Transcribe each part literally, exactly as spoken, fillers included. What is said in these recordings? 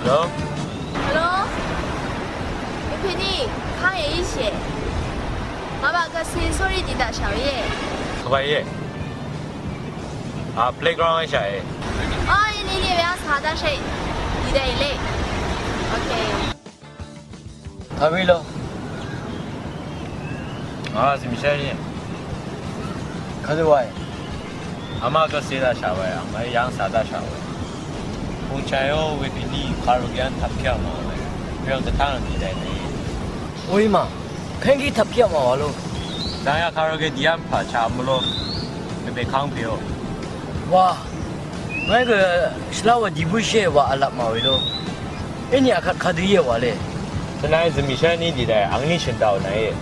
Hello? Hello? Wepèní, káng èíshì. Ngàbà gvcè sórí dìdaq shàwé íe. Kàbà íe. A, playground íshàe. Ó, íní ní we á sà daqshì. Dìdaq ílé. Okay. Kàwé ló. A, zìmìshá íe. Kàdø wàe. Àmá gvcè daqshà wàe, àmá yv́ng sà daqshà wàe. Pungchàì ó wepèní kàrògè v́n tvpkí vmà wàe. Weyv́ng dvtáng vmì dèní. Oí mà, pèngí tvpkí vmà wà ló. Zàngya kàrògè dìv́n pà chà mvló. Vbè káng pè ó. Wa, ngàí gø shvlá wà dì bǿshé wà vlvp mà wè ló. Íní akvt kadø íe wà lé. Tvnàí zø̀mì shv́n ní dì dè, angní shø̀n dàò nàí.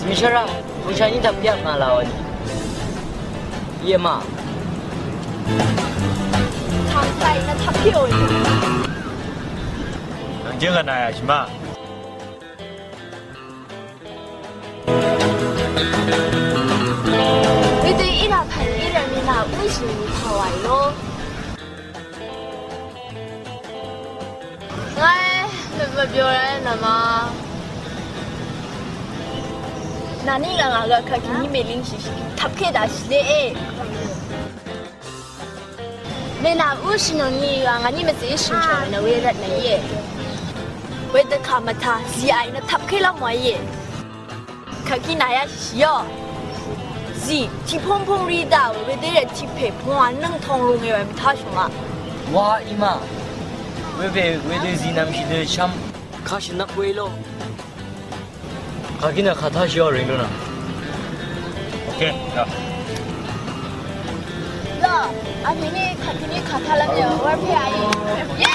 Zmishara, bùshà ní dv̀m byvp ngà làò nì. Yè mà. Tàngtàì nà tvpkí ò nì. Nv̀ngjǿng vnàyà shì mà. Wedø í rà pv̀n í rv̀m í nà úshì nì pàwàì ló. Ngàí mvbyo rv́l nvma. Nàní ngà ngà gø kvt kèní mèlíng shìshì. Tvpké daqshì lé é. Mènà úshì nò ngí wa ngàní mvzø̀ íshì nchò mènà we rvt nà íe. Wedø kà mvtà zì àì nvtvpké lv́m wa íe. Kàgí nàyá shìshìó. Zì, tiq póngpóng rí dá we, wedø rvt tiq pè póng wa nǿng tóng lú nge we mvtáshì ma. Wa í ma. Webè, wedø zì nv̀mshì dø shv́m. Kàshì nvp we ló. Kàgí nø kàtáshìó rìng lú nà. Ok, ya. Ló, a pè ní kàgí ní kàtá lv́m yò, wv́r pè a í. Yeah!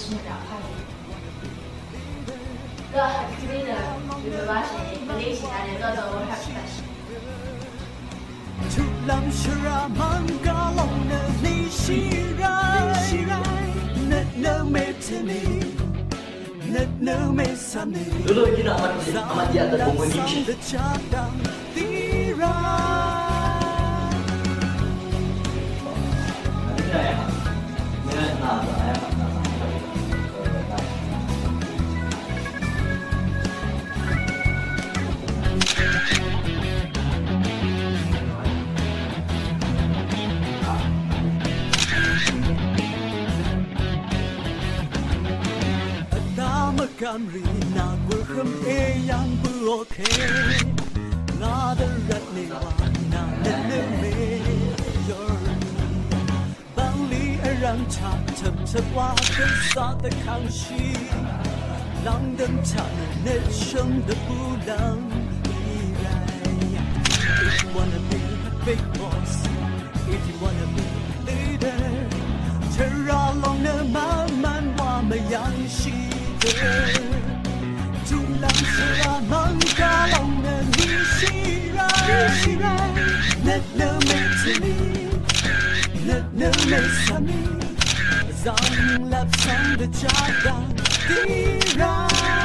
shvngøt rà pà. Gø vhvt kèní nø, rvbashì, vleshì taq nø gø dø wur haq shvngøt. Tuqlv́m shvrà mv̀ng gvlòng nø lishì ráì, nøt nø mètø̀nì, nøt nø mèsv̀nì. Lolo gina amat, amat ya ta bumuni. Dvchá dv̀ng dì ráì. Vdá mvgvm rì nà gurhøm e yv̀ng bø oke. Ngà dvrvt nì wa nà nøt nø mè yv̀r. Bv̀nlì vrv̀m taq tø̀m tø̀m wa gvzà dvkv̀ngshì. Lv̀ngdø̀m taq nø nøt shø̀ng dvbù lv̀ng í ràì. If you wanna be a big boss, if you wanna be a leader, tvrà lòng nø mvn mvn wa mvyv̀ngshì dø. Tuqlv́m shvrà mv̀ng gvlòng nø lishì ráì, nøt nø mètø̀nì, nøt nø mèsv̀nì, zv̀ng lvp svng dvchá dv̀ng dì ráì.